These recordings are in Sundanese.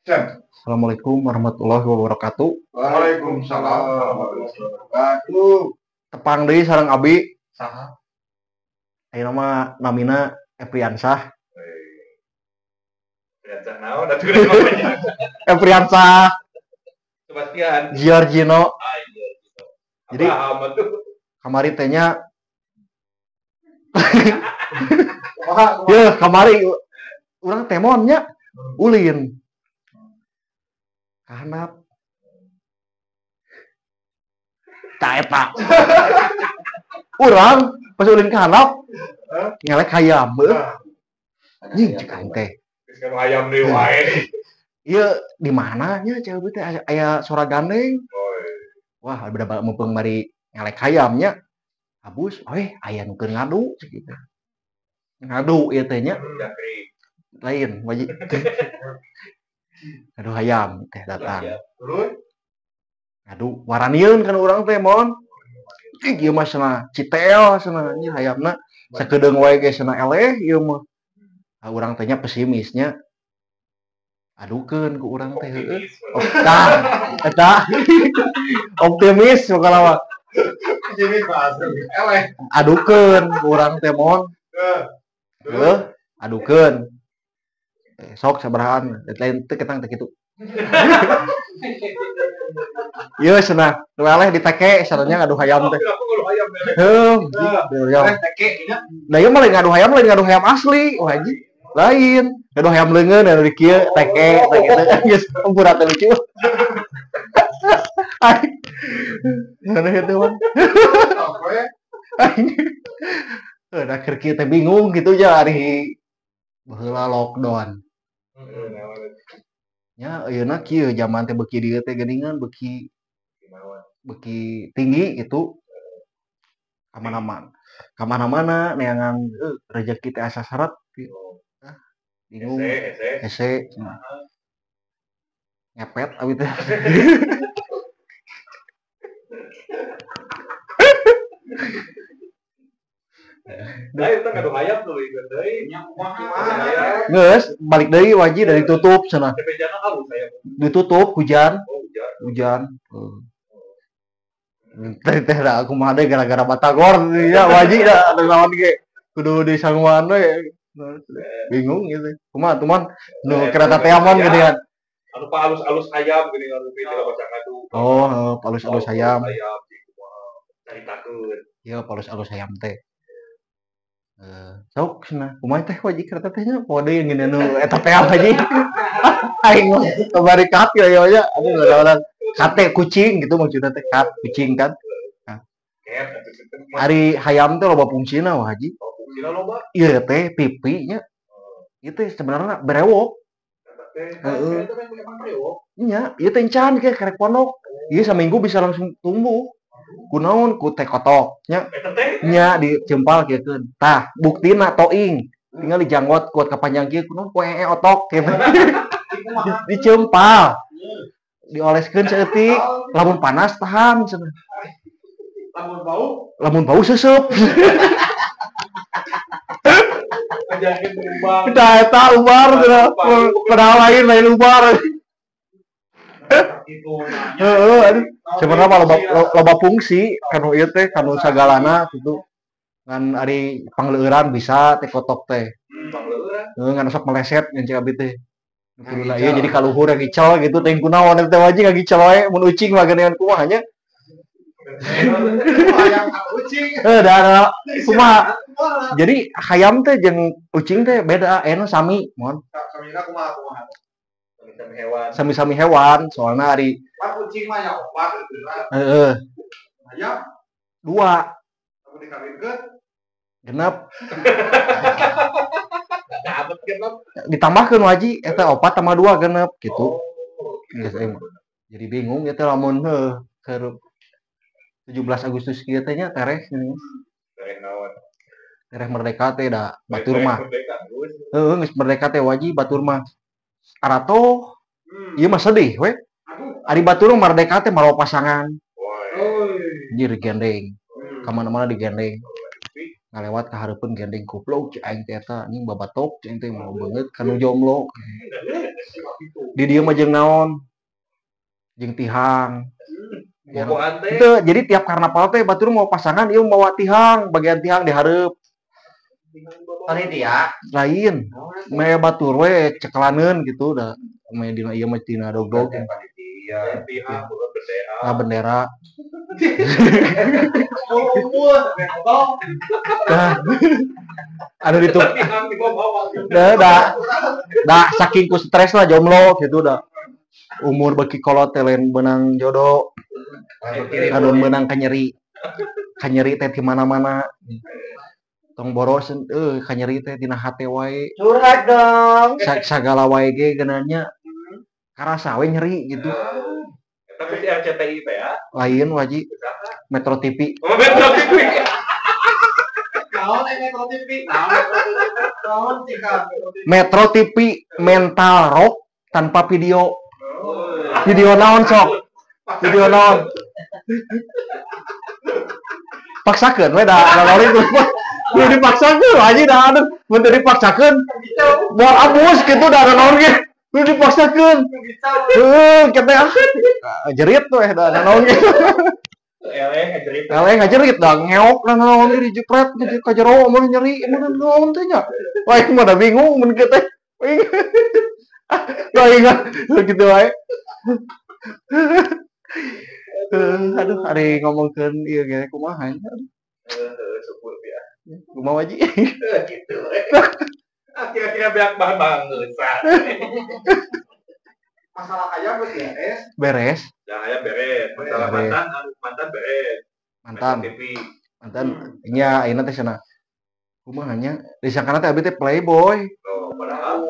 Assalamualaikum warahmatullahi wabarakatuh. Waalaikumsalam warahmatullahi wabarakatuh. Tepang deui sareng abi. Saha? Ayeuna mah namina Epriansah. Epriansah naon atuh namanya? Epriansah Sebastian. Giorgino. Ah, iya, gitu. Jadi Abraham atuh. Kamari teh nya. Ya, kamari urang temon nya ulin. Kahanap. Tah eta. Urang pas ulin kahanap ngelek hayam heuh. Nying cek aing teh. Geus kan hayam deui wae. Ieu di mana nya cewek teh aya suara gandeng. Wah, beda mumpung mari ngelek hayam nya. Abus, aya nu keur ngadu cek kitu. Ngadu ieu teh nya. Lain wajib. Ngadu hayam teh datang. Ngadu waranieun kan urang teh mon. Ih ieu mah cenah citel cenah nya hayamna sakedeung wae ge cenah eleh ieu mah. Ah urang teh nya pesimisnya. Adukeun ku urang teh heueuh. Oh, tah eta optimis pokona mah. Optimis bahasa eleh. Adukeun ku urang teh mon. Heuh, adukeun. Sok sabarahaan, lain teu ketang teh kitu. Ieu cenah, nu eleh diteke cenah ngadu hayam teh. Heuh, hayam. Da ieu mah lain ngadu hayam, lain ngadu hayam asli, wah anjing. Lain, ngadu hayam leungeun anu di kieu teke teh kitu. Geus ampura teh lucu. Aneh itu mah. Heuh, da keur kieu teh bingung kitu nya ari baheula lockdown. Nya ayeuna kieu zaman teh beuki dieu teh geuningan beuki beuki tinggi gitu. Kamana-mana. Kamana-mana neangan rezeki teh asa seret gitu. Ah, bingung. Hese. Ngepet abi teh. Nah, itu ngadu hayam tuh ieu deui. Nya kumaha? Geus, balik deui wajib dari tutup cenah. Bejana halus hayam. Ditutup hujan. Oh, hujan. Hujan. Teh teh da kumaha deui gara-gara batagor ya wajib da atuh naon ge. Kudu disanguan we. Bingung gitu. Kumaha tuh man nu kereta teh amon geuningan. Anu palus-alus hayam geuningan rupi teh baca ngadu. Oh, palus-alus hayam. Hayam caritakeun. Ieu palus-alus hayam teh. Sok cenah kumaha teh wajib kereta teh nya poho deui ngeuneuh nu eta teh apa ji. Aing mah kamari kat ya nya aduh ngaran kate kucing gitu maksudna teh kat kucing kan. Nah. Ari hayam teh loba fungsina wah haji. Fungsina loba. Ieu teh pipi nya. Ieu teh sebenarnya berewok. Heeh. Nya, ieu teh encan ke karek pondok. Ieu saminggu bisa langsung tumbuh. Kunaon ku teh kotok nya. Nya dicempal kieukeun. Tah, buktina toing. Tinggal dijanggot kuat kapanjang kieu kunaon ku ee otok kieu. Dicempal. Dioleskeun saeutik, lamun panas tahan cenah. Lamun bau? Lamun bau seuseup. Ajakin ubar. Tah eta ubar cenah. Padahal lain lain ubar. Heeh, aduh. Sebenarnya mah loba fungsi kanu ieu teh kanu sagalana kitu. Ngan ari pangleueuran bisa teh kotok teh. Pangleueuran. Heeh, ngan sok meleset ngan cek abi teh. Kuduna ieu jadi kaluhur yang ngicel gitu teh kunaon eta teh wajib ngagicel wae mun ucing mah geuningan kumaha nya. Hayam ucing. Heuh, da kumaha. Jadi hayam teh jeung ucing teh beda, anu sami mon. Samina kumaha kumaha. Sami-sami hewan. Sami-sami hewan, soalna ari pan ucing mah ya opat gitu lah. Heeh. Hayam dua. Lamun dikawinkeun genep. Dapat genep. Ditambahkeun waji eta opat tambah dua genep gitu. Oh, gitu. Jadi bingung eta lamun heuh keur 17 Agustus kieu teh nya tereh geuning. Tereh naon? Tereh merdeka teh da batur mah. Merdeka, Heeh, geus merdeka teh waji batur mah. Aratoh. Ieu mah sedih we. Ari batur merdeka teh marawa pasangan. Woi. Anjir gendeng. Ka mana-mana digendeng. Ngalewat ka hareupeun gendeng kupluk cek aing teh eta anjing babatok cek aing teh mau beungeut ka nu jomblo. Di dieu mah jeung naon? Jeung tihang. Teu, jadi tiap karnaval teh batur mau pasangan ieu mawa tihang, bagian tihang di hareup. Panitia lain. Me batur we cekelaneun gitu da. Me dina ieu mah dina dog-dog. Panitia tihang bendera. Ah bendera. Dah. Anu ditu. Dah, dah saking ku stres lah jomblo gitu dah. Umur beki kolot teh lain beunang jodoh. Anu meunang kanyeri. Kanyeri teh di mana-mana. Tong boros kanyeri teh dina hate wae. Curhat dong. Sagala wae ge geunanya karasa we nyeri gitu. Tapi si RCTI teh ya? Lain wajib. Metro TV. Oh, Metro TV. Naon Metro TV? Naon Metro TV mental rock tanpa video. Video naon sok? Video naon? Paksakeun we da lalori tuh. Kudu dipaksakeun aja da aduh, mun teu dipaksakeun moal abus kitu da naon ge. Kudu dipaksakeun. Heuh, kita jerit tuh da naon ge. Eleh ngajerit. Eleh ngajerit da ngeok da naon ge dijepret ka jero mun nyeri mun naon teh nya. Wah, aing mah da bingung mun kieu teh. Wah, ingat gitu wae. Aduh, ari ngomongkeun ieu ge kumaha nya. Syukur ya. Kumaha waji? Gitu. Kira-kira beak bahan banget. Masalah ayam geus beres. Beres. Ya ayam beres. Masalah beres. Mantan beres. Mantan. Mantan nya ayeuna teh cenah. Kumaha nya? Disangkana teh abi teh playboy. Oh, padahal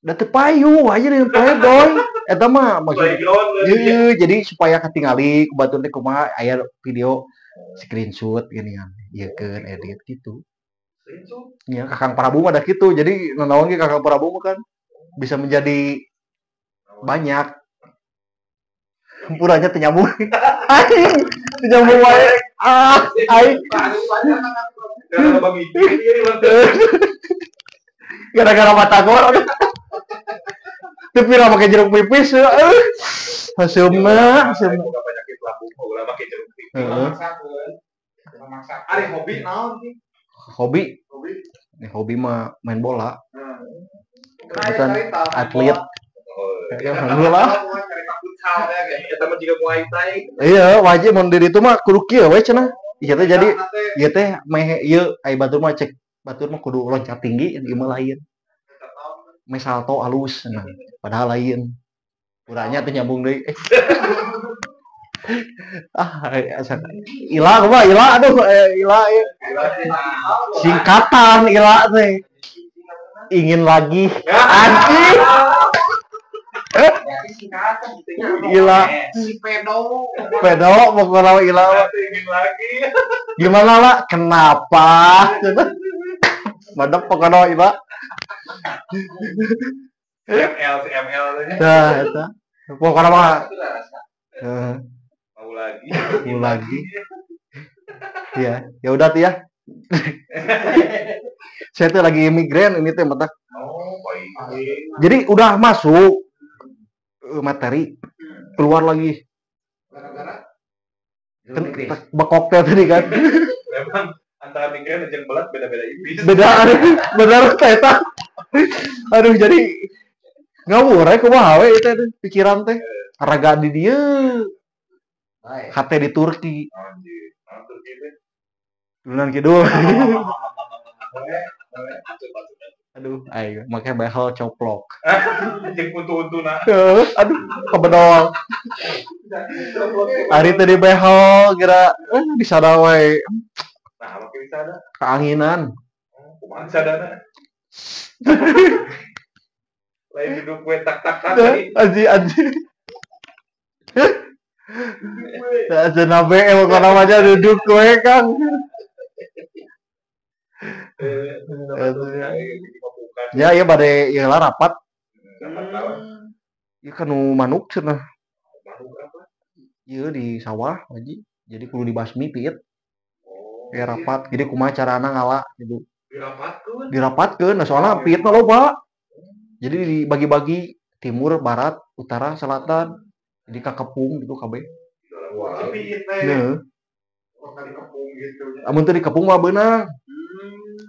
da teu payu aja dengan playboy. Eta mah maksud ieu jadi supaya katingali ku batur teh kumaha aya video screenshot gini kan. Ieu keun edit gitu. Iya, Kakang Prabu mah ada gitu. Jadi nanaon ge Kakang Prabu mah kan bisa menjadi banyak. Hampuranya teu nyambung. Aing teu nyambung wae. Ah, aing. Gara-gara batagor. Teu pira make jeruk pipis. Haseumna, haseumna. Boga penyakit lambung ulah make jeruk pipis. Heeh. Ari hobi naon sih? Hobi. Nih, hobi mah main bola. Kebetulan atlet. Ya, alhamdulillah. Iya, wajib mun diri itu mah kudu kieu we cenah. Ieu teh jadi ieu teh meh ieu ai batur mah cek batur mah kudu loncat tinggi ieu mah lain. Meh salto alus cenah. Padahal lain. Urangnya teh nyambung deui. Ah, ila kumaha ila aduh ila ieu. Singkatan ila teh. Ingin lagi. Anjing. Ila. Si pedo. Pedo pokoknya ila. Ingin lagi. Gimana lah? Kenapa? Madep pokoknya ila. ML si ML teh. Nah, eta. Pokoknya mah. Mau lagi. Mau lagi. Iya, ya udah tuh ya. Saya tuh lagi migrain ini teh mata. Oh, baik. Jadi udah masuk materi keluar lagi. Gara-gara kan bekok teh tadi kan. Memang antara migrain dan belat beda-beda iblis. Beda, benar eta. Aduh, jadi ngawur we kumaha we itu pikiran teh. Raga di dieu. Hate di Turki. Anjir, Turki teh. Turunan kidul. Aduh, ayo make behel coplok. Jeung untu-untuna. Aduh, kebedol. Ari teh di behel kira disada wae. Nah, make disada. Keanginan. Kumaha disadana? Lain duduk we tak tak tak tadi. Anjir, anjir. Nah, senabe emang namanya duduk we Kang. Ya, ya bade ieu lah rapat. Ieu kan nu manuk cenah. Manuk apa? Ieu di sawah haji. Jadi kudu dibasmi piit. Oh. Ya rapat. Jadi kumaha carana ngala gitu. Dirapatkeun. Dirapatkeun, nah soalnya piit mah loba. Jadi dibagi-bagi timur, barat, utara, selatan. Jadi kakepung gitu kabeh. Wah, piit teh. Nah, Kok dikepung gitu. Amun teu dikepung mah beunang.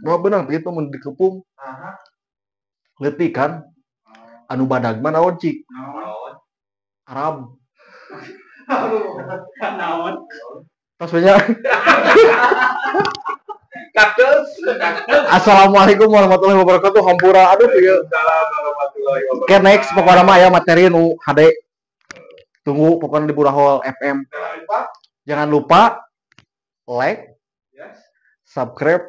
Mah beunang piit mah mun dikepung. Aha. Leutik kan. Anu badag mah naon cik? Naon? Arab. Naon? Tos banyak. Kaktus. Assalamualaikum warahmatullahi wabarakatuh. Hampura aduh ieu. Warahmatullahi wabarakatuh. Oke, next pokoknya mah ya materi nu HD. Tunggu pokoknya di Burahol FM. Jangan lupa Jangan lupa like, yes, subscribe,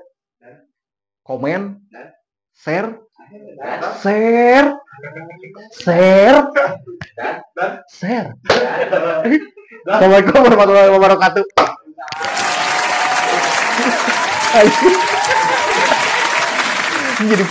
komen, share, dan share, share, share. Assalamualaikum warahmatullahi wabarakatuh. Jadi